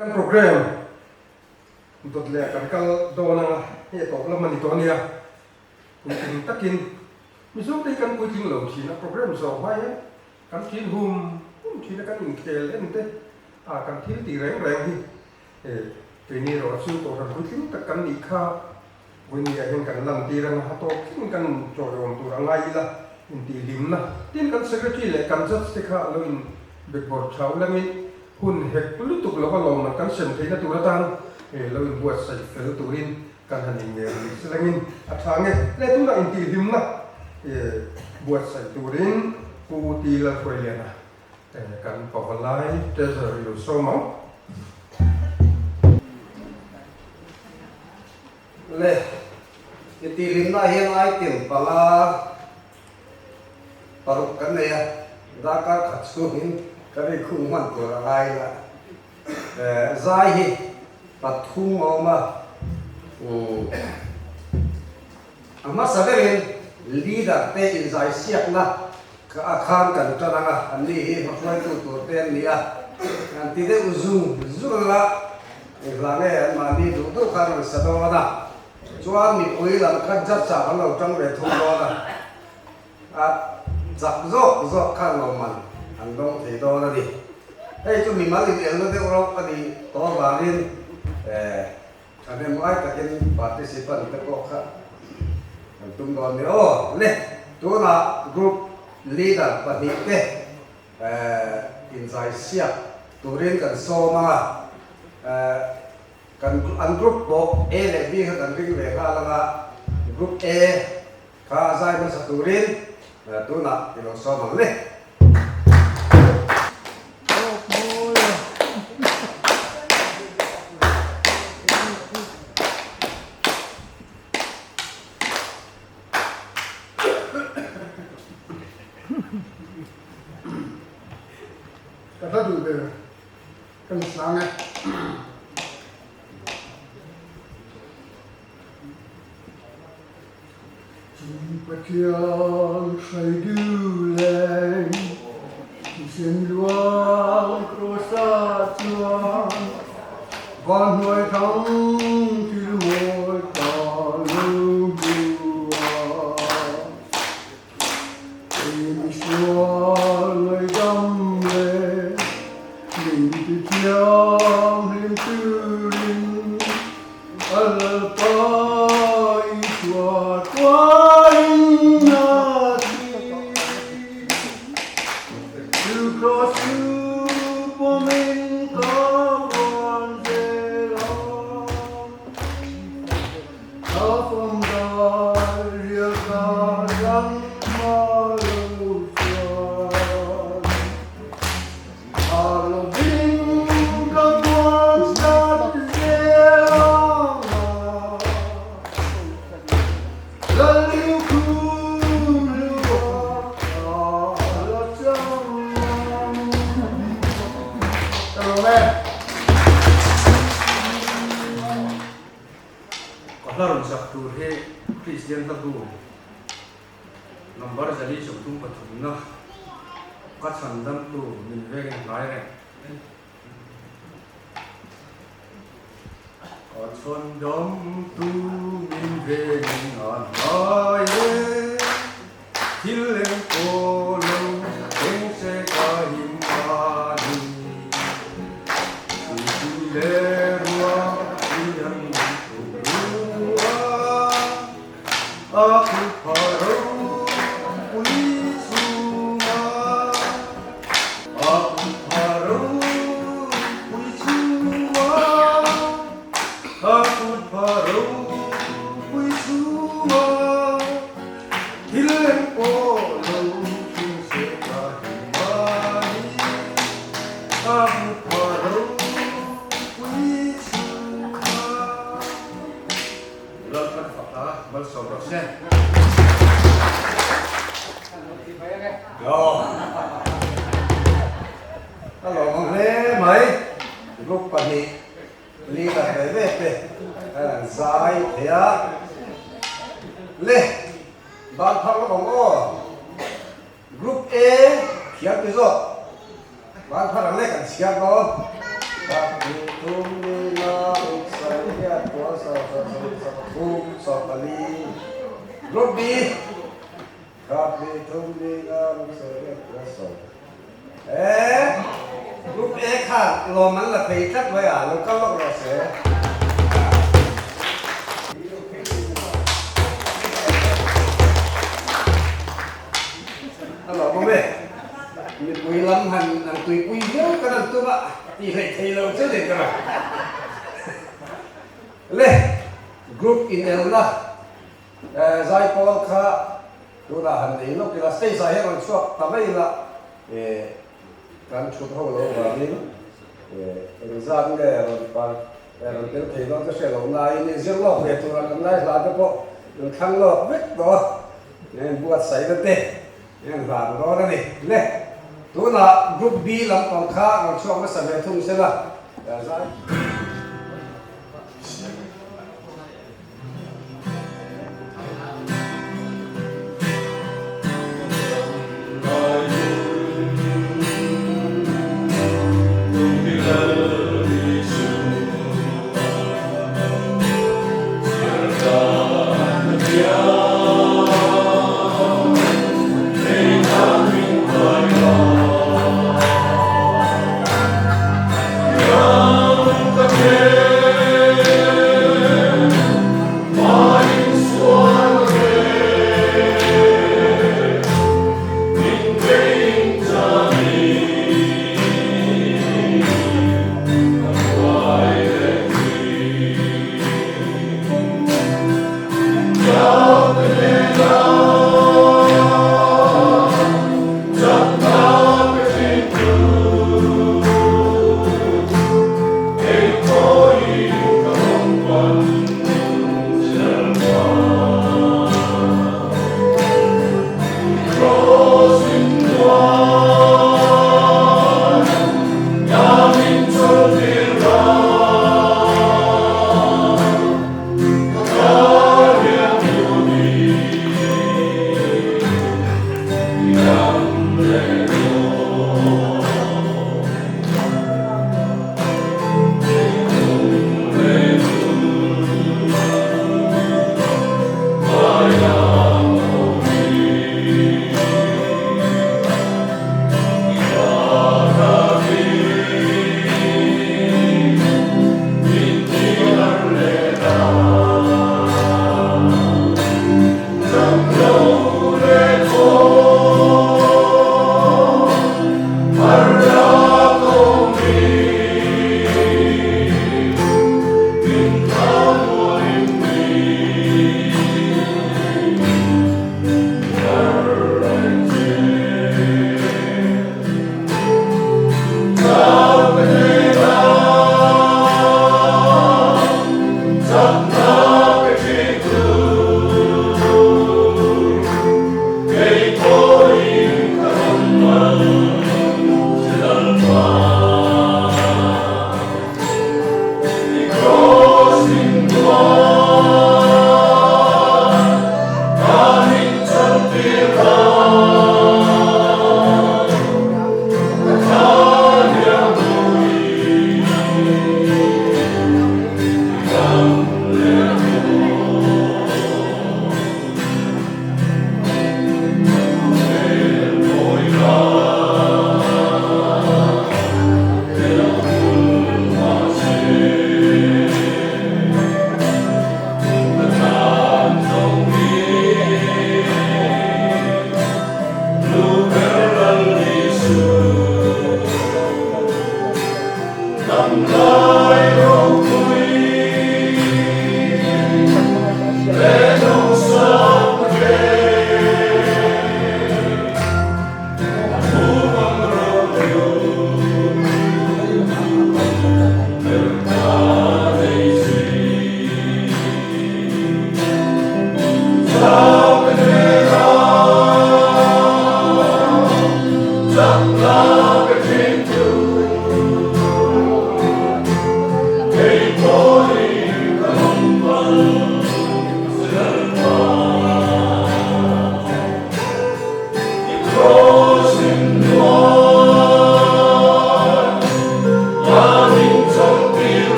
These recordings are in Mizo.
Kan program dawt leh kan kal dawn anga hei a tawp lam a ni tawh ania. Puitling takin Mizo te hi kan puitling lo thin a, program zawh hma hian kan thin hum hum thin a, kan inkhel en te a kan thil tih reng reng hi keini erawh chu kohhran puitling tak kan nih kha Vawinia hian kan lantir anga a tawp thleng kan chawiawm tur a ngai ila intihhlimna tin kan secretary leh kan judge te kha lo in bekbawrh tha ulangin hun hek lutuk lova lawmman kan sem theihna tur atan lo inbuatsaih fel turin kan han inngen ni silangin a tha nge le tunah intihhlimna buatsaih turin Pu T Lalhruailiana kan pavalai treasurer i lo sawm ang. Le intihhlimna hian item panga paruk kan nei a, darkar khat chhungin kan inkhung hman tur a ngai la. Zai hi pathum a awm a, a hmasa berin leader te inzai siakna a khan kan tan ang a, an ni hi hmahruaitu tur te an ni a, an ti deuh zung zung ang a, engvang nge anmahni duh duh khan rawn sa dawn a, chuan mipui lam kha judge ah kan lo tang ve thung dawn a. A chak zawk zawk khan lawmman an dawng thei dawn a ni. Hei chu mimal inelna deuh rauh a nih tawh avangin thahnem ngai takin participant te pawh kha kan tum dawn ni aw. Le, tunah group leader pahnih te inzai siak turin kan sawm ang a, kan an group pawh A leh B kha kan ring ve nghal ang a, group A Kha zai hmasa turin tunah i lo sawm ang le. Ka hla duh ber ka ni sang e. Pathian hrai duhleng thisen luang Kross-ah chuan van hnuai thang thil mawi ta lo hmu a. Kei misual ngaihdam leh min ti thianghlim turin a Lalpa Isua tuain a ti. Chu Kraws chu pawmin ka vuan zel a. Ka hla rawn sak tur hi Kristian hla bu number 133 na ka chhan damtu min vengin hnai reng. Ka chhan damtu min vengin a hnai e, thil eng pawh lo eng se ka him a ni. Tui leh ruah hian min tuk ru a, a kut pha ropui chhunga, a kut pha ropui chhunga, a kut pha ropui chhunga, thil eng pawh lo thleng se ka him a ni. Ka lawm ang hle mai group pahnih leader ve ve te an han zai thei a le ban phar lawk ang aw. Group A thiam ti zawk van thar ang lek an chhiar dawn. Ka duh tu thum, 14. Group B, khat hnih thum li nga ruk sarih riat panga sawm. E, Group A khan lawm an la thei tlat mai a, lo kal lawk rawh se. A lawmawm e. Mipui lam han an tuipui viau kan an tum a, tih hleih thei lo chu ni ka. Le, group inelna zaipawl kha tunah han nei lawk ila, stage ah hian rawn chhuak ta mai ila, kan thut ho lo vangin engzat nge rawn par rawn tel thei dawn ka hre lo nain inzir lawk ve tura kan ngaihla te pawh an thlang lawk vek tawh a, buatsaihna te Heng hlan dawn a ni. Le, tunah Group B lampang kha rawn chhuak hmasa ve thung se la, zai.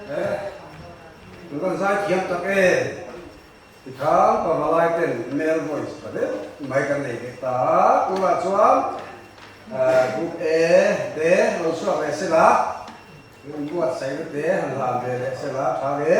Kan van zai thiam tak em? Tikhan pavalai ten male voice tha deuh mai kan nei ve ta a, tunah chuan group A te rawn chhuak leh sela, rawn buatsaihna te han hlan ve leh sela tha ve.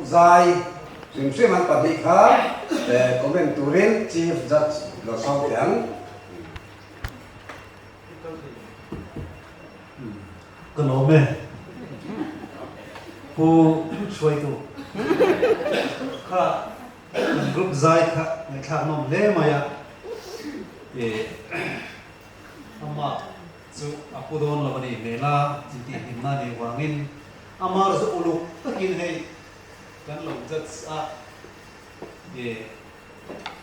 zai hrim hrim an pahnih kha comment turin Chief Judge lo sawm teh ang. Ka lawm e. Pu Hruaitu kha kan group zai kha ngaihthlak nawm hle mai a. Amah chu a pu dawn lo a nih hmel a, intihhlimna a nih vangin amah chu uluk takin hei kan lo judge a,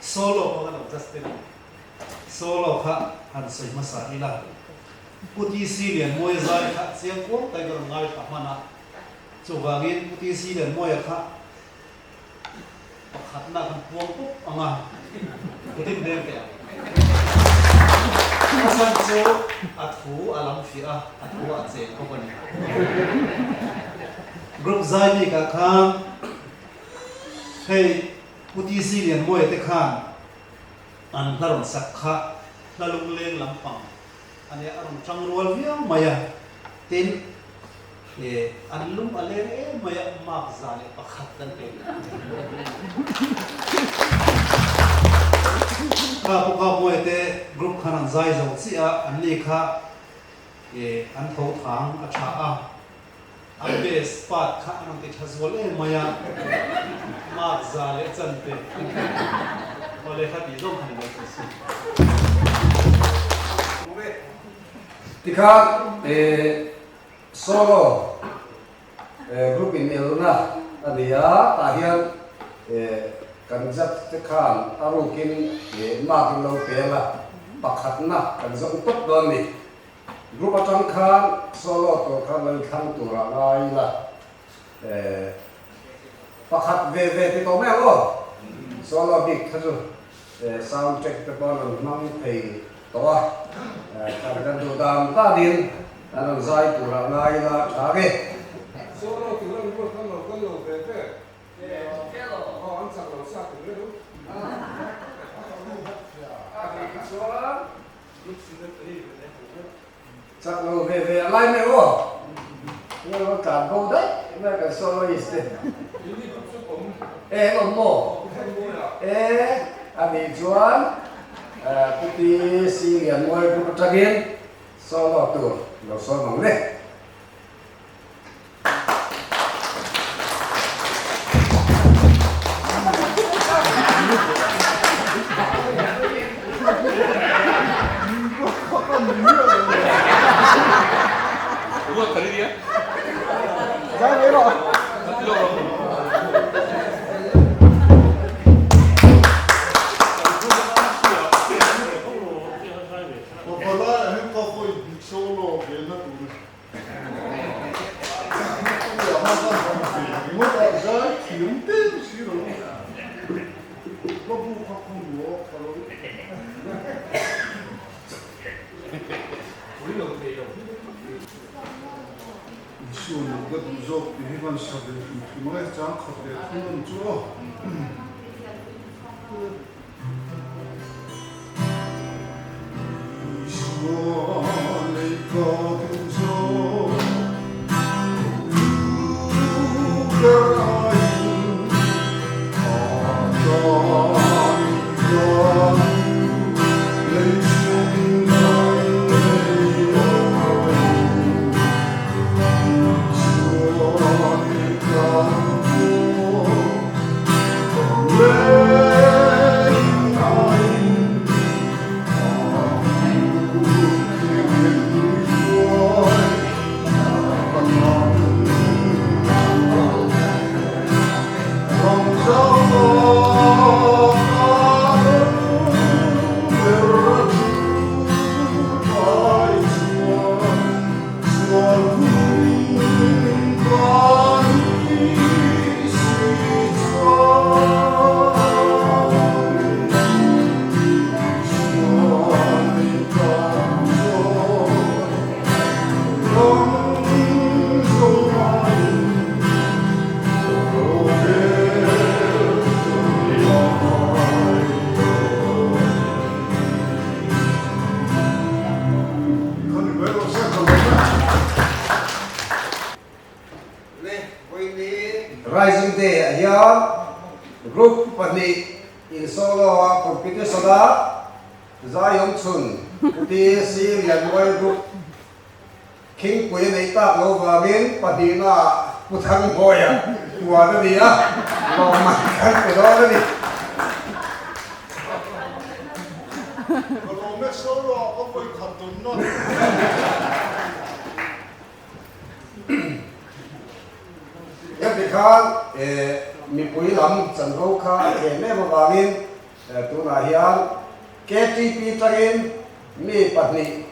solo pawh kan lo judge te a ni. Solo kha han sawi hmasa ila, Pu TC Lianmawia zai kha chiang kual takin ka rawn ngaithla hman a, chuvangin Pu TC Lianmawia kha pakhatna kan puang pawp ang a, putin deng teh ang. A chhan chu a thu a lam fiah a, a thu a cheng bawk a ni. Group zai bikah khan hei Pu TC Lianmawia te khan An hla rawn sak kha hla lungleng lampang a nia, a rawn tang rual viau mai a, tin eh an lung a leng em mai a, mark 101 kan pe leh. Kha pawh kha Muai te group khan an zai zo chiah a, an ni kha eh an tho thang a tha a, A bass part kha a rawn ti tha zual em mai a, mark za leh chan te aw lehkha tih zawng kha ni mai thei si. Tikhan solo group in elna a ni a, tah hian kan judge te khan a rukin mark in lo peng a, pakhatna kan zawng tawp dawn a ni. Group atang khan solo tur khan lo inthlang tur ah ngai ila eh pakhat ve ve ti tawh mai ang aw. Solo bik kha chu eh sound track te pawh an rawn hmang thei tawh a, eh kan kan duh dan danin an rawn zai tur ah ngai ila tha nge. Solo tur an ruat khan lo kal lo ve ve. Aw an chak lo sa tur reuh. Chuan Chak lo ve ve a lai mai aw. Nge lo tlan bo daih mai kan soloist te. E an awm maw? E a nih chuan Pu Pi Si Lianmawi group atangin solo tur lo sawm ang le. hian group pahnih in solo a competition a zai awm chhun TC Lianmawi group Khingpui a neih tak lo vangin pahnihna ah Pu Thangmawia puan a ni a, lawmman kan pe dawn a ni. Ka lawm e solo ah ka vawi khat dawn na. Heti khan mipui lam chanvo kha a tlem em avangin tunah hian KTP tangin mi pahnih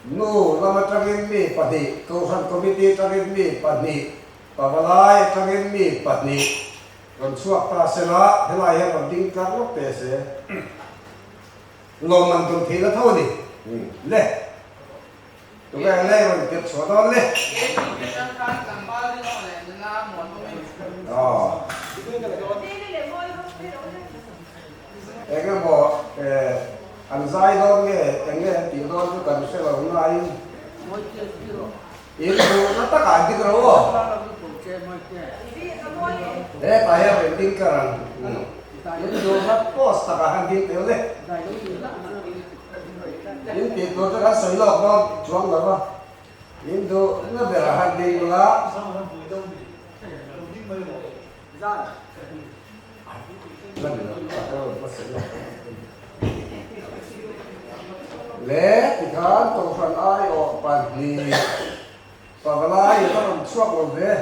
Nu lam atangin mi pahnih, Kohhran Committee atangin mi pahnih, Pavalai atangin mi pahnih rawn chhuak ta se la, helai hian rawn ding tlang lawk teh se. Lawmman dawn theih la tho a ni. Le. Tunge ang le rawn tirh chhuah dawn le. Aw. Eng emaw an zai dawn nge eng nge an tih dawn chu kan hre lo nain in duhna takah an ding ro aw. Hetah hian rawn ding tlar ang. In duhna post takah han ding tel le. In tih tur chu kan sawi lawk dawn chuang lo va. In duhna berah han ding la. Le tikhan Kohhran aiawh pahnih pavalai in a rawn chhuak lo ve.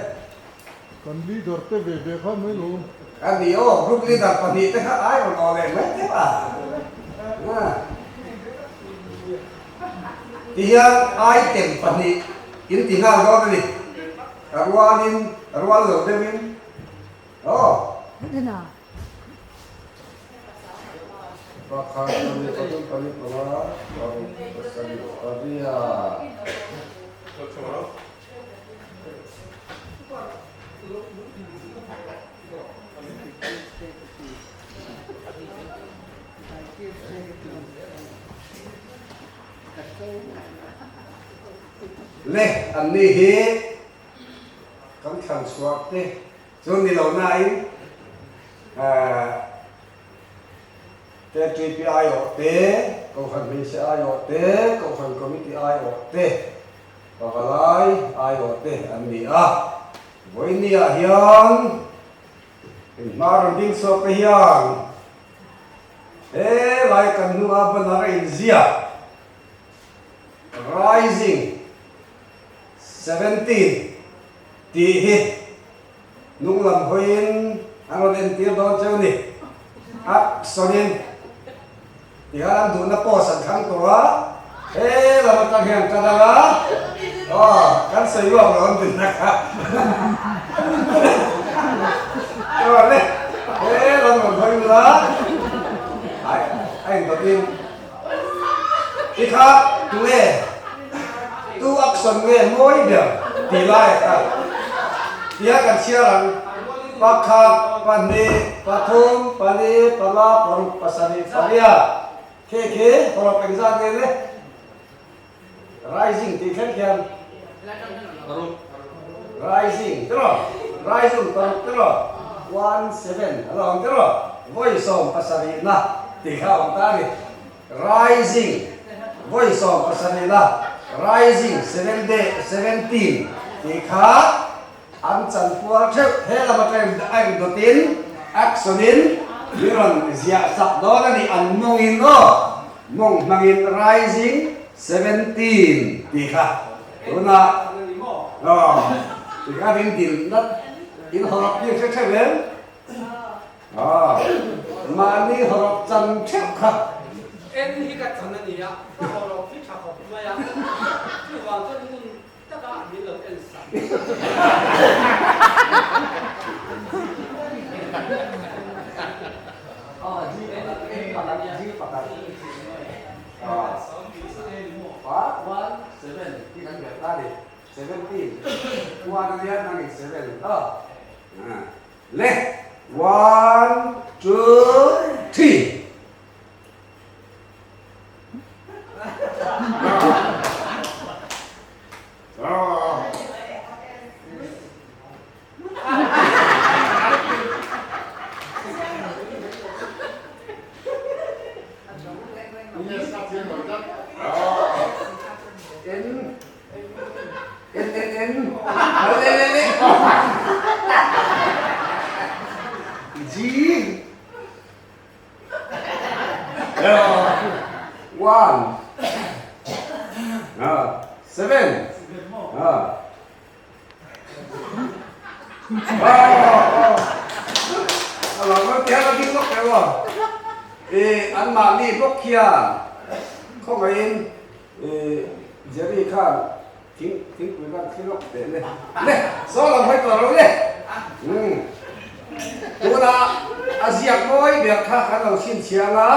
Kan leader te ve ve kha mai lo. A ni aw, group leader pahnih te kha ai rawn aw leh mai tep a. Tihian item pahnih in ti nghal dawn a ni. A rualin, a rual lo deuhin. Aw. Pakhat, pahnih, pathum, pali, panga, paruk, pasarih, pariat. Le, an ni hi kan thlan chhuah te Chu ni lo nain KTP aiawh te, Kohhran Hmeichhe aiawh te, Kohhran Committee aiawh te, Pavalai aiawh te an ni a. Vawinia hian inhma rawn ding chhuak te hian helai kan hnunga banner a inziak Rising 17 tih hi Hnung lam hawiin an rawn entir dawn cheu ni. A sawnin tihian an duhna post an thlang tawh a, he lam atang hian an tan ang a, aw kan sawi luak lo an duhna kha. Chuan le he lam rawn hawi ula, ai a indawtin i kha tunge Tu action nge mawi ber tih lai kha tia kan chhiar ang, pakhat, pahnih, pathum, pali, panga, paruk, pasarih, pariat, khi khi hawrawp engzat nge le? Rising tih thleng khian Rising tiraw? Rising paruk tiraw? One seven a lo awm tiraw? Vawi sawm pasarihna tih kha a awm ta a ni. Rising, vawi 17 la, Rising seven day 17 tih kha an chanpual theuh. He lam atangin a indawtin action in mi rawn ziah sak dawn a ni, an mawngin aw, mawng hmangin Rising 17 tih kha tunah aw ti kha in din nat in hawrawp tir hre theuh em? Mahni hawrawp chan theuh kha. En hi ka chan a ni a, ka hawrawp hi tha khawp mai a, chuvang chuan ngun taka min lo en sak. Le one two three. N N N L L L G One seven An mahni bawk hian khawngaihin Jerry khan thingpui khan thli lawk teh le. Le, saw lam hawi tawh lo le. Tunah a ziak mawi ber kha kan lo chhinchhiang a,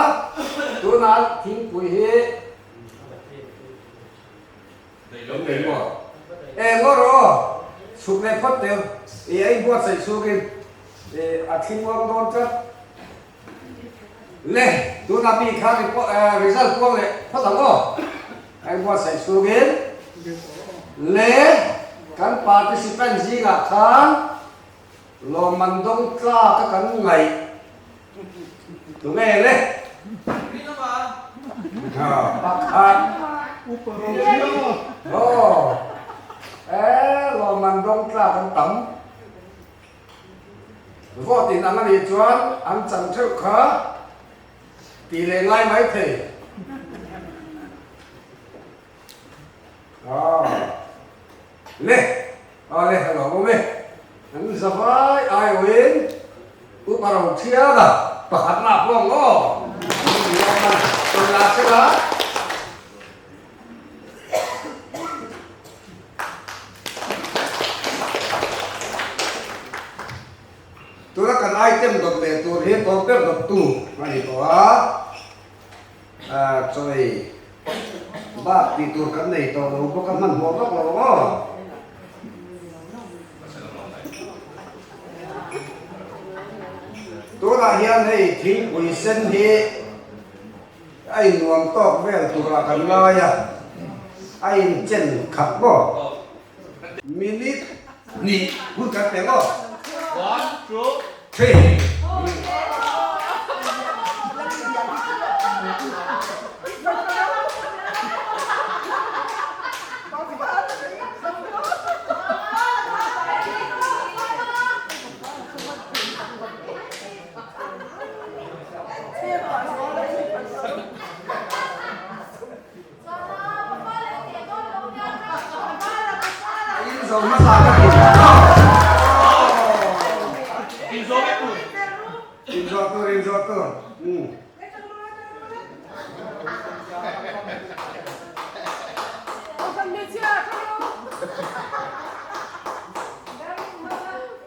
tunah thingpui hi Kan nei maw? E ngaw rawh aw, chhuk leh phawt teu, i a inbuatsaih chhungin i a thling uang dawn tlat. Le, tunah mi kha result puang leh phawt ang aw, a inbuatsaih chhungin. Le, kan participant zingah khan lawmman dawng tlak a kan ngaih Tunge le? Pakhat. Aw. E lawmman dawng tlak an tam. Vote in ang a nih chuan an chan theuh kha tih leh ngai mai thei. Aw. Le. Aw le a lawm awm e. An zavai aiawhin Upa Rothianga pakhatna a puang aw. Rawn la sela. Tuna kan item dawt leh tur hi tawp ber dawttu a ni tawh a. Chawi bak tih tur kan nei tawh lo bawk a, hmanhmawh vak lo ang aw. Tunah hian hei thingpui sen hi a innuam tawk vel turah kan ngai a, a inchen khat maw? Minute hnih hun kan pe maw? One, two, three. In zo hmasa ka ti. In zo vek tur. In zo tur, in zo tur.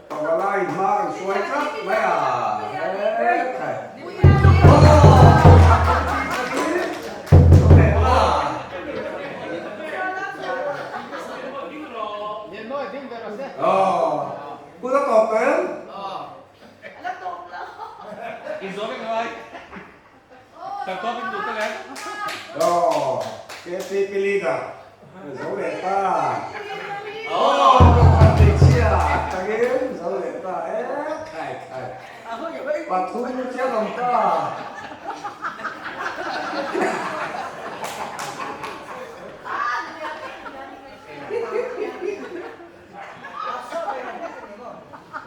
Pavalai hma kan hruai tlat mai a. Pu la tawp em? KTP leader zo leh ta. Kohhran hmeichhia atangin zo leh ta e khai khai. Pathum chiang awm ta.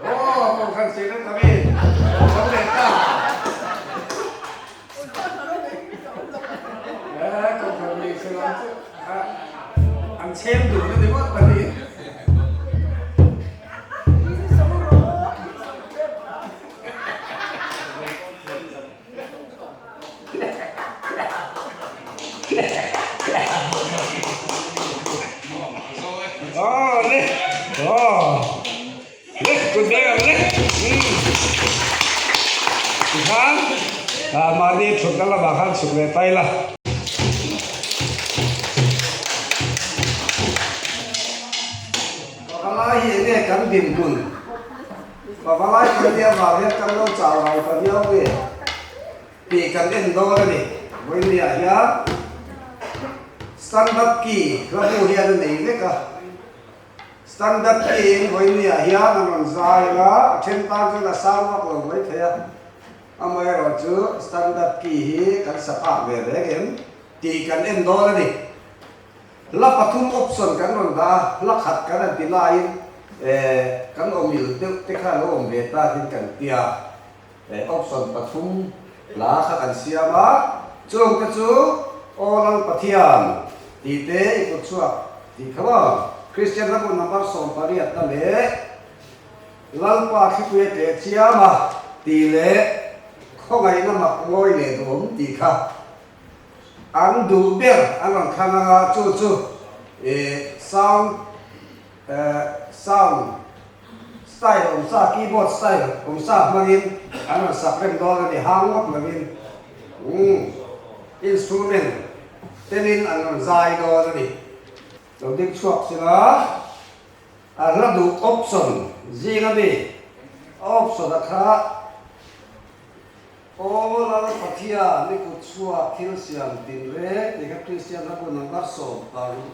Aw kohhran secretary zo leh ta. Eh kohhran hmeichhe lam chu an chhem dun a ni ngawt a ni. Tikhan mahni thutna lamah khan chhuk leh ta ila. Pavalai hi enge kan dinhmun? Pavalai kan nia vang hian kan lo chau rau ta viau nge tih kan en dawn a ni. Vawinia hian Standard Key hla bu hian a nei vek a. Standard Key in vawinia hian a rawn zai ang a, a then tan chuan a sang vak lo mai thei a. Amaherawhchu Standard Key hi kan sa phak ve reng em tih kan en dawn a ni. Hla pathum option kan rawn dah a, hla khat kan han ti laiin kan awmil deuh te kha lo awm ve ta hin kan ti a, option pathum hla kha kan siam a, chung te chu Aw Lal Pathian tih te i kut chhuak tih kha maw? Kristian ram number 18 na leh Lalpa thlipui a tleh chiam a tih leh khawngaihna mak ngawi leh duhawm tih kha an duh ber an rawn thlang ang a, chu chu sound sound style awm sa, keyboard style awm sa hmangin an rawn sak reng dawn a ni, hang ngawt lovin instrument telin an rawn zai dawn a ni. Lo ding chhuak sila. A hla duh option zing a mi option a kha Aw Lal Pathian i kut chhuak thil siam tin reng tih kha Kristian ram u number 10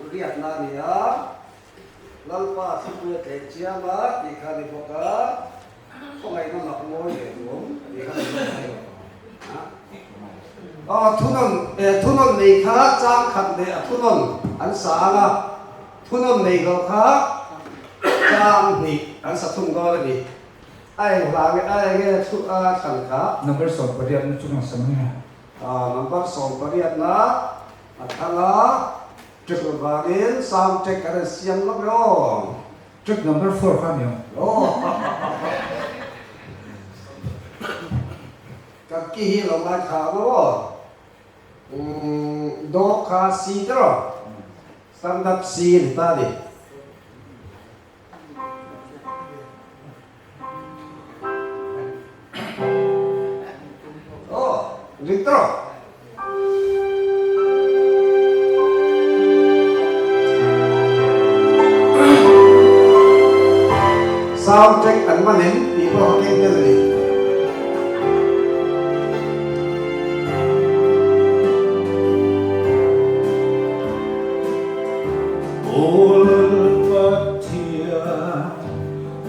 riatna a ni a, Lalpa thlipui a tleh chiam a tih kha a ni bawk a, khawngaihna mak mawi leh duhawm tih kha a ni bawk a. Aw thunawn thunawn nei kha chang khat leh a thunawn an sa ang a. Thunawn nei lo kha chang hnih an sa thung dawn a ni. A eng hla nge a eng nge thu a thlan kha? Number 18 na chung a sam nge? Number 18 na a thlang a, track vangin sound track kan han siam lawk e aw. Track number 4 kha a ni ang. Aw. Ka ki hi lo ngaithla ang aw. Do kha C te rawh. Standard C a ni ta a ni. Aw, ring te rawh. Sound check an man em tih pawh ka keng tel a ni. Aw Pathian,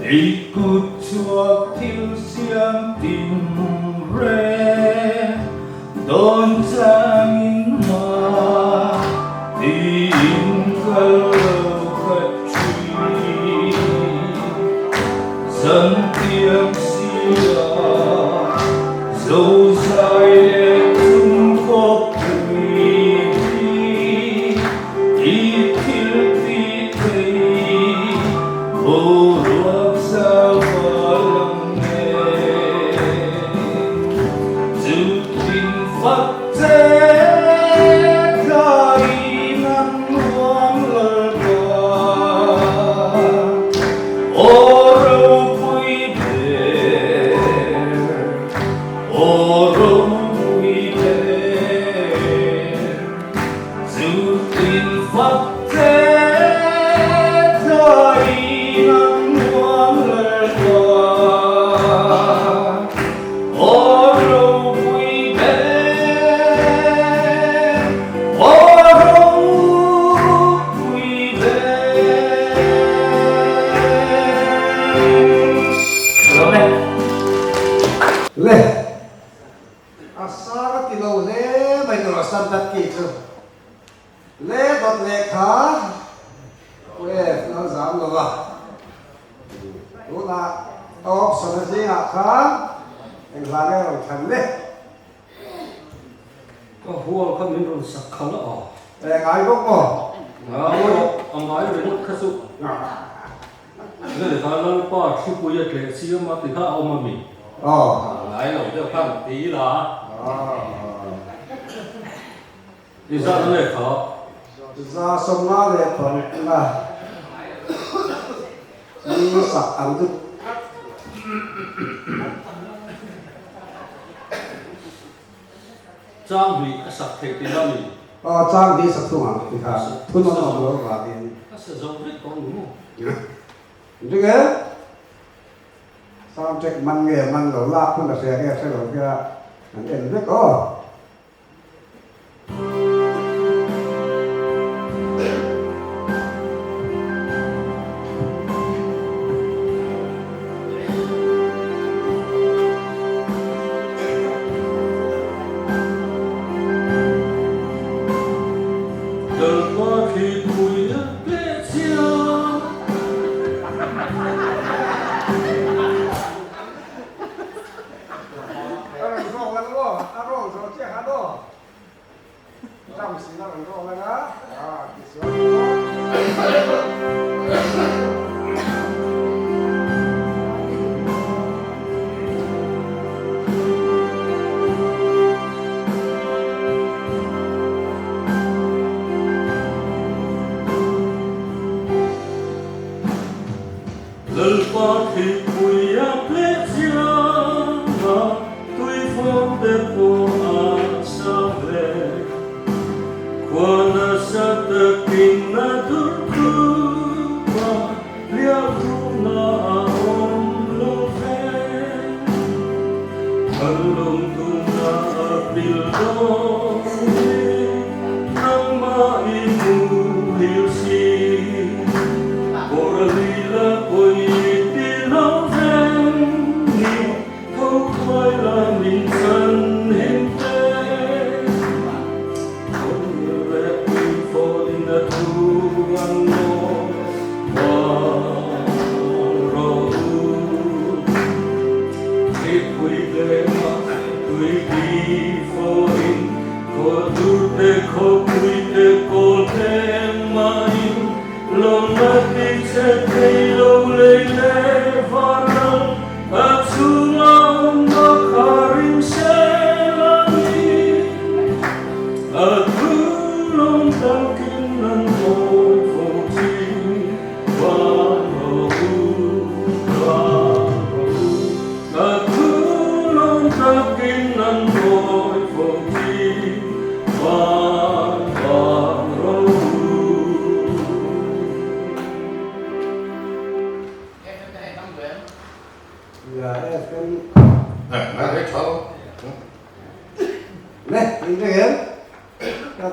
i kut chhuak thil siam tin reng, dawn changin hma tiin kal lo khat thin. Zan tiang sia zo zai leh chung khawpui hi i thil ti thei boruak zau a lang nen chutin fak che tlaiin an nuam lalpa. Aw ropui ber, aw ropui ber, Chutin fak che tlaiin an nuam lalpa. Aw ropui ber, aw ropui ber. Le, a sang a ti lo hle mai tur a standard key chu. Le dawt lehkha wave lo zam lo va, tunah option a zingah khan eng hla nge rawn thlan le? Ka hual kha min rawn sak khalh a. E ngai bawk maw? Ngai bawk, a ngai ringawt kha chu. Nge kha Lalpa thlipui a tleh chiam a ti kha a awm a mi? Aw. Ngai lo deuh khan ti ila. I zat a nge kha? 155 ni sak ang chu. Chang hnih a sak theih tih la mi? Aw, chang hnih sak thung ang ti kha thunawn awm lo vangin. A sa zo vek tawh ni maw? Ring e, sound check man nge man lo lak hun a hria nge hre lo hian an en vek aw. Lalpa thli. Lalpa thlipui a tleh chiang a, tuifawm te pawh a sa ve. Khua nasa takin a dur khup a, hliah thumna a awm lo ve. Kan lungtumna a pil dawn e, nangmah i muhil si. Kawrali la pawi ti lo veng ni, tho thuai la min chan him te. Kawrli leh pui fawlin a thu an nawn vang rawh u. Thlipui lema tui ti fawlin khaw dur te khawpui te kawl te engmahin Lawmna ti che thei lo lei leh vanral a chhunga awmna kha ring sel a ni. A thu lawm takin an mawi fo thin, van rawh u, van rawh u. A thu lawm takin an mawi fo thin, van van rawh u.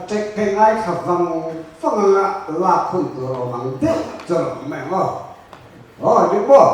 Check phei ngai kha vang vang anga lak hun tur awm ang deuh chu a awm mai ang aw. Aw, dik maw?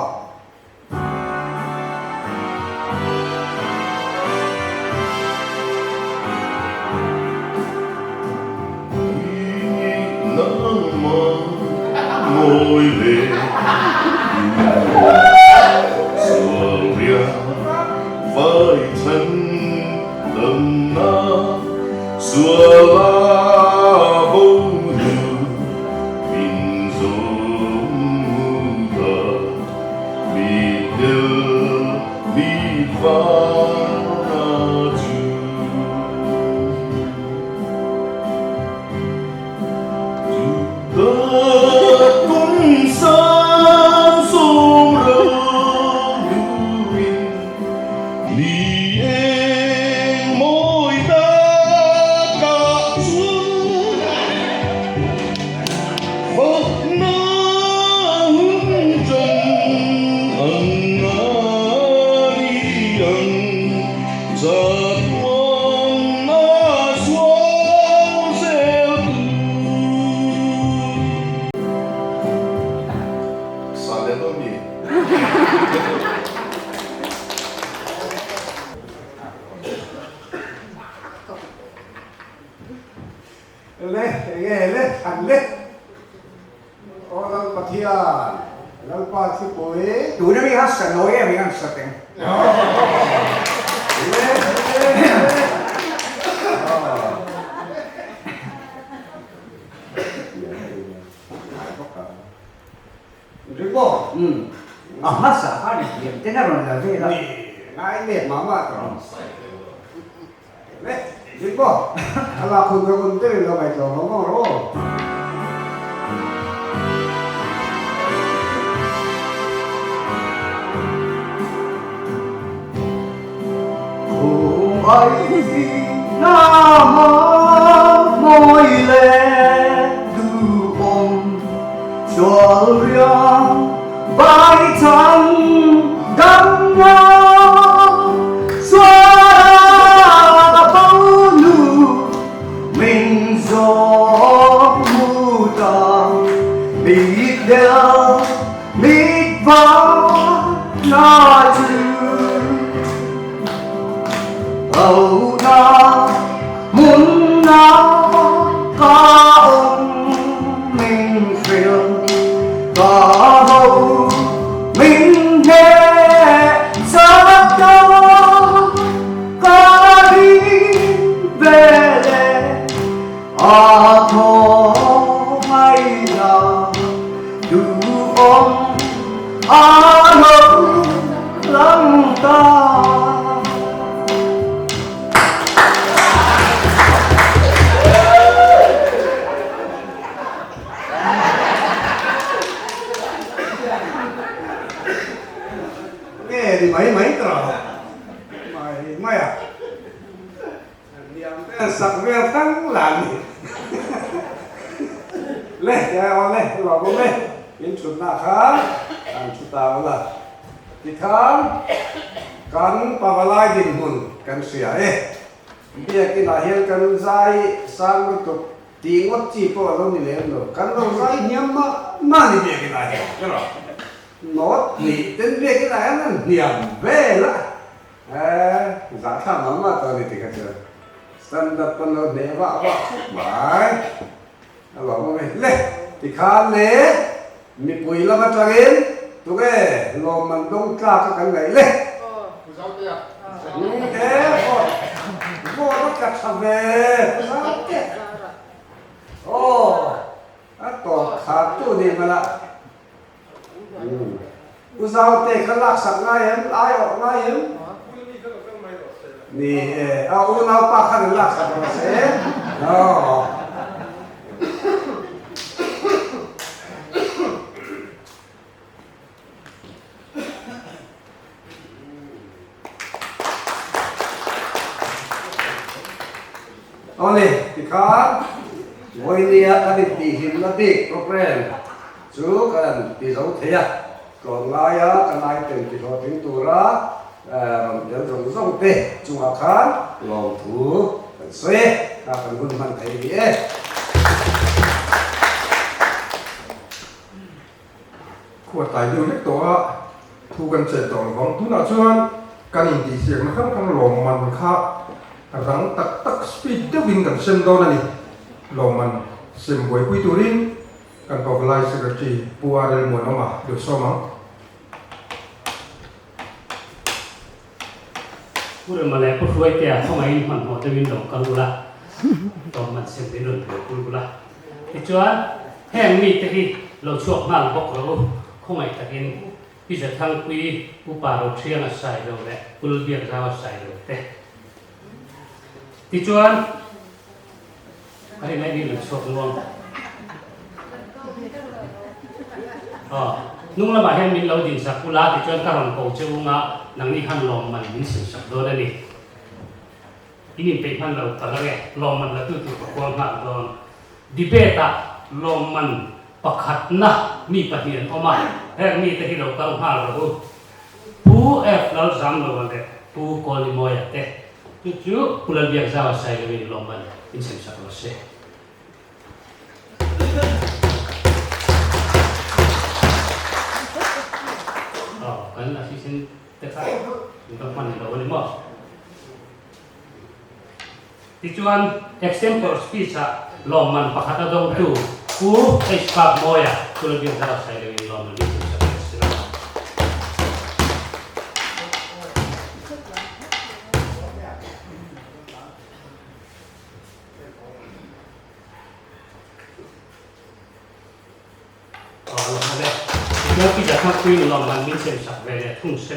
Le enge le thlan le Aw Lal Pathian Lalpa thipui. Tuna mi khan sa nawi em hian sa teng. Le le le. Ri maw? Umm. A hmasa khan i thiam ten a rawn la vel a. Ni ngai let mah mah tawh. Le, dik maw? A lak hun ka hun deuhin lo ngaihtuah vang vang rawh aw. Khum ai na ma mawi leh duhawm sual riang vai chang dam na sual a bo nu min zawng mu ta mit del mit vang na chu Âu na mun na ka awm min hrilh ka ho min hneh chak ta ka rin ve leh a thaw ngaihna duhawm a lo lang ta. ni mai mai ta lo. Mai mai a. Hniam te an sak vel thang lah a ni. Le, tia aw le, lawm awm e. In thutna khan an thu ta ula. Tikhan kan pavalai dinhmun kan hria e. Biakinah hian kan zai sang lutuk tih ngawt chi pawh a lo ni lem lo. Kan lo zai hniam mah mah a ni biakinah hian. Erawh nawt hnih ten biakinah hian an hniam vel a. Eh, zahthlak mah mah tawh a ni tikha chuan stand up pawn lo hneh vah vah khawp mai. A lawm awm e. Le, tikhan le mipui lam atangin tunge lawmman dawng tlak a kan ngaih le? E, vote, vote a tla tha ve, Pu Zaute. Aw, a tawp khat tu ni hmana. Pu Zaute kha laksak ngai em? Lai awh ngai em? Ni e, a unaupa khan in laksak rawh se. Aw. Awle, tikhan vawinia kan intihhlimna bik program chu kan ti zo thei a, tlawmngaia kan item ti hlawhtling tura rawn tel zawng zawng te chungah khan lawmthu kan sawi e, kha kan hun hman thei ni e. Khua tlai deuh hlek tawh a, thu kan chet tawh lovang. Tunah chuan kan intihsiakna hrang hrang lawmman kha rang tak tak speed deuhin kan sem dawn a ni. Lawmman sem buaipui turin kan Pavalai Secretary Pu RL Muanawma deuh sawm ang. Pu Rema leh Pu Hruaitea khawngaihin hmanhmawh deuhin lo kal ula, lawmman sem min rawn buaipui ula. Tichuan, heng mite hi lo chhuak nghal bawk rawh u, khawngaih takin Pi Zathangpui, Pu Pa Roṭhianga Sailo leh Pu Lalbiakzaua Sailo te. Tichuan, ka rin aih lo chhuak nuam. Aw, hnung lamah hian min lo din sak ula tichuan ka rawn ko che ung a, nangni khan lawmman min sim sak dawn a ni. In inpeih hman lo palh ange, lawmman la tu tur ka kuang nghal dawn. Debate ah lawmman pakhatna mi pahnih an awm a, heng mite hi lo kal nghal rawh u. Pu F Lalzamloa leh Pu Kawlimawia te chu chu Pu Lalbiakzaua Sailoin lawmman in sem sak rawh se. Aw, kan assistant te kha in va hman lo a ni maw? Tichuan, extempore speech ah lawmman pakhat a dawngtu Pu H. Kapmawia Pu Lalbiakzaua Sailoin lawmman min sem sak rawh se.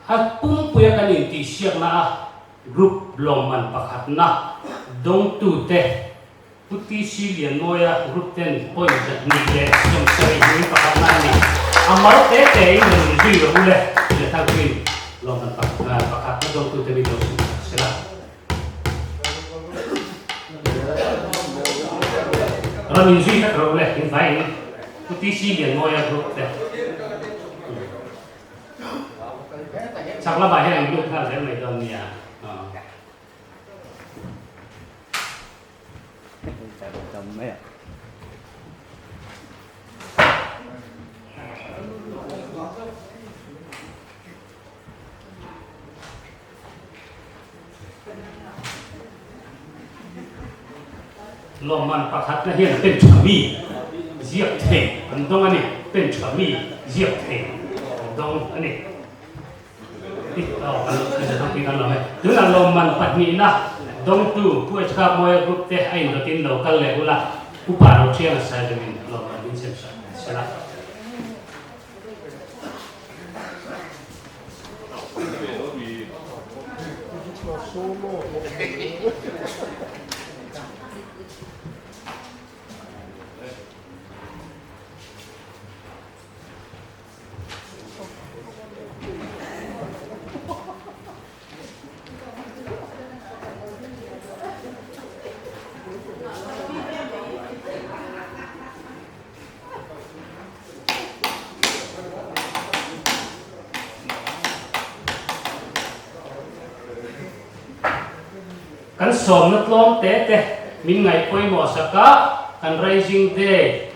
A pumpuia kan intihsiakna a group lawmman pakhatna dawngtute Pu TC Lianmawia group ten point 170 hmui pakhatna a ni. A mal te te in rawn inzui rawh u le, ti leh thang chuin lawmman pakhatna dawngtute min lo chhun sak sela. Rawn inzui vek rawh u le, in vai in Pu TC Lianmawia group te. Chak lamah hian an lut nghal zel mai dawn nia. Lawmman pakhatna hian pen tha mi ziak thei an dawng a ni. Pen tha mi ziak thei an dawng a ni. Tunah lawmman pahnihna dawngtu Pu HK Mawia Group te a indawtin lo kal leh ula, Upa Rothianga Sailemin lawmman min sem sak sela. Kan sawmna tlawm te te min ngaih pawimawh sak a, kan Rising Day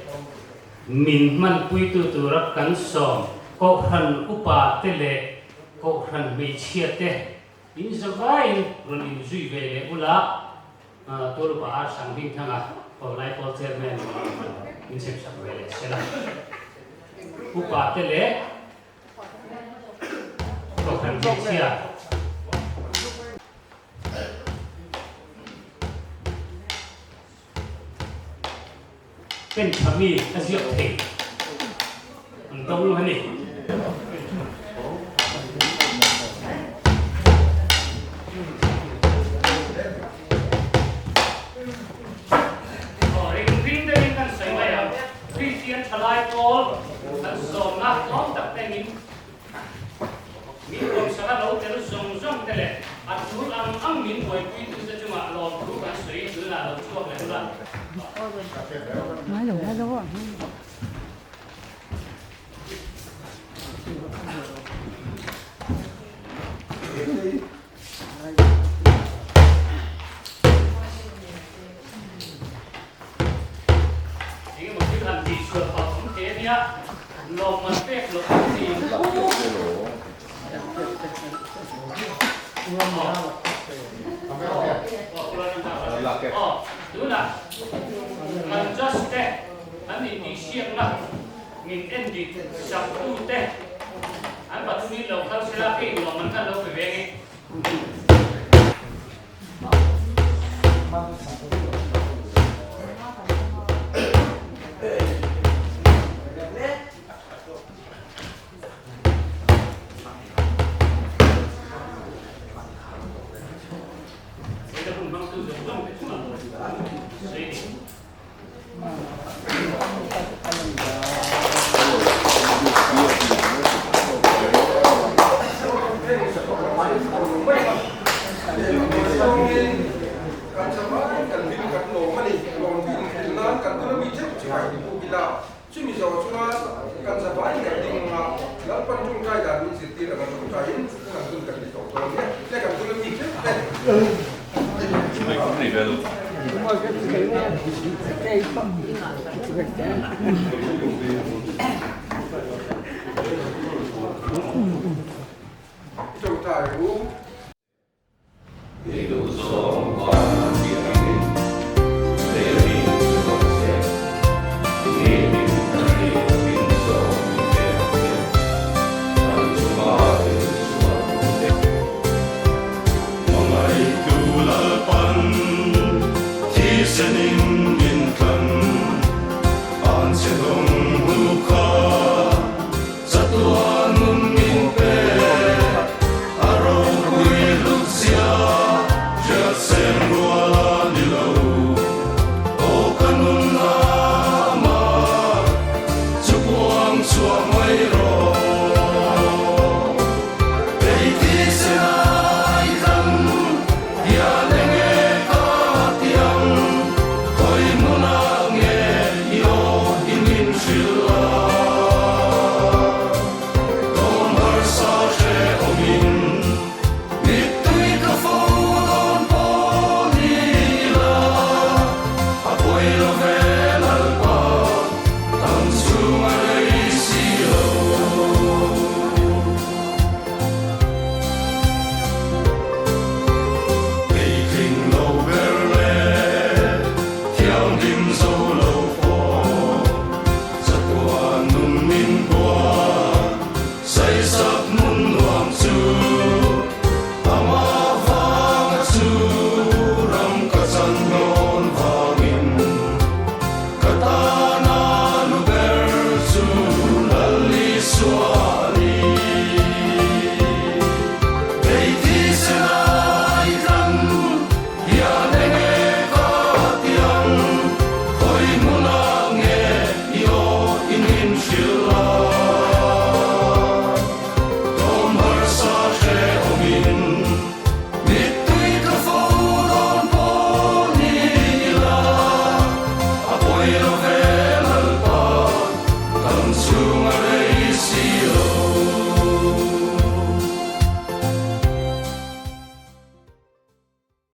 min hmanpuitu tura kan sawm Kohhran upa te leh Kohhran hmeichhia te in zavaiin rawn inzui ve leh ula, Tual upa Ar Sang Hmingthanga Paulai Pawl Chairman min chhemsak ve leh sela. Upa te leh Kohhran hmeichhia. Pen tha mi a ziak thei an dawng a ni. Aw ring ring deuhin kan sawi mai ang. Kristian thalai pawl kan sawmna tlawm tak te min Min kawmsak a lo tel zawng zawng te leh a tul ang ang min buaipui tu te chungah lawmthu kan sawi tunah lo chhuak leh ula. Engemaw thil han tih sual pah awm thei a nia, lawmman pek loh an ni ang Aw, tunah kan judge te an intihsiakna min en dik sak tu te an pathumin lo kal sela kei lawmman khan lo pe ve nge. Chumi zawh chuan kan zavaiin kan ding ang a, Lalpan tawngtai dan min zirtir ang a tawngtaiin kan hun kan ti tawh dawn nia, le kan bula mi tlem te. Tawngtai u. I duhzawng vana piah angin lei a mi chu rawh se. Ni tin kan ei takin chaw min pe ang che. Kan chunga thil sual te. Hmangaihtu Lalpan thisenin.